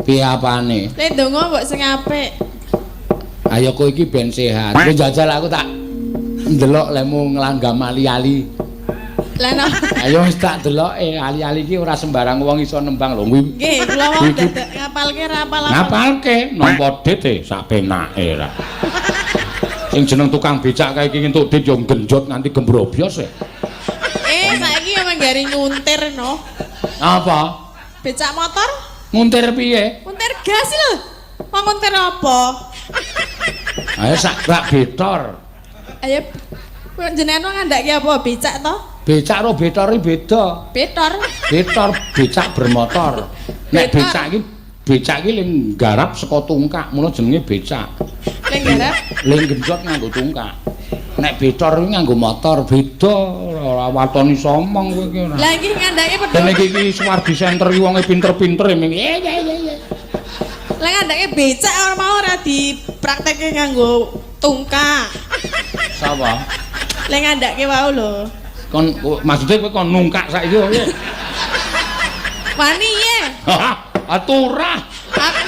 Piye apane? Lek ndonga mbok sing apik. Ayo kowe iki ben sehat. Kowe jajal aku tak ndelok lemu nglanggam ali-ali. Lah napa? Ayo wis tak deloke ali-ali iki ora sembarang wong iso nembang lho kuwi. Nggih, kula wau dadak ngapalke ra apal-apal. Ngapalke nampa dit e sak penake ra. Sing jeneng tukang becak kae iki entuk dit yo genjot nganti gembrobyos e. Eh, saiki yo menggari nguntir no. Apa? Becak motor? Nguntir piye? Nguntir gas lho. Mau nguntir apa? Ayo sak rak betor. Ayo jenengan wong ngandhake apa becak to? Becak karo betor iki beda. Betor. Betor becak bermotor. Nek Betor. becak iki ling garap saka tungkak, mula jenenge becak. Ning garap. Ling genjot nganggo tungkak. Nek betor iki nganggo motor, beda. Ora waton iso omong kowe iki ora. Lah iki ngandhake padha. Dan iki iki Suwardi Center iki wonge pinter-pinter e ming. Iya. Lah ngandhake becak ora mau ora dipraktekke nganggo tungkak. Sapa? Lah ngandhake wau lho. Kon maksudnya kowe kon nungkak saiki piye? Wani ye. Aturah. Aku